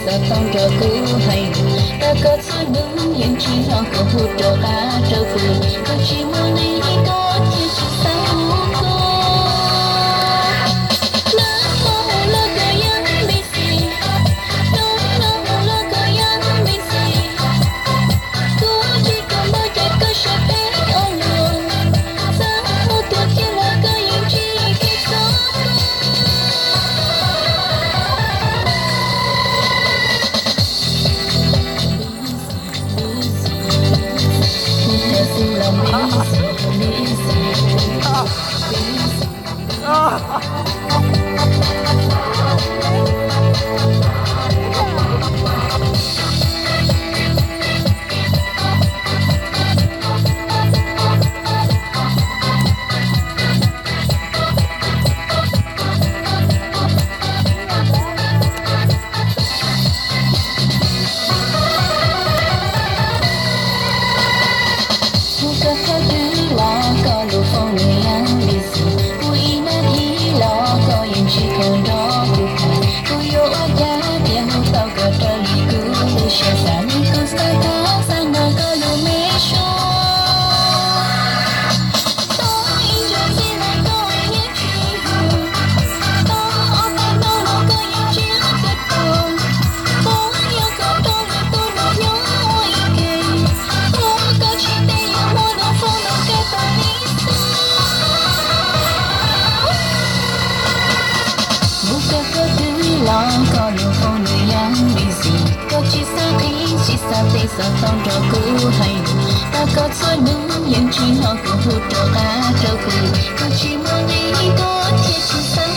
Xav tau nrog kuv hais lus, tau koj txhua hnub yeej tsis hnov koj hu rov qab rau kuv, koj tsis muaj nqis koj thiaj tsis xav hu kuv. Hnub no hu los koj yeej busy, hnub no hu los koj yeej busy. Kuv tsis kam npau cas koj sawv peb ob lus, xav hu tuaj thiab los koj yeej tsis kam txog kuv. Hu koj thaum twg los koj lub phone nws yeej busy, hu ib nab thib los koj yeej tsis kam nrog kuv hais. Kuv yuav ua cas thiaj hu tau koj raws li kuv lub siab xav, li kuv xav tau xav nrog koj lub me suab. Tau ib zaug txij no koj yeej tsis hu, tau ob peb hnub no koj yeej tsis hu kuv, puas yog koj rau lwm tus nrog nyob ua ib ke, puas koj tsis teb yuav muab lub phone no kaw tau li xwb. Hu koj thaum twg los koj lub phone nws yeej busy, koj tsis xav qhia tsis xav teb, xav tau nrog kuv hais lus, tau koj txhua hnub yeej tsis hnov koj hu rov qab rau kuv, koj tsis muaj nqis koj thiaj tsis xav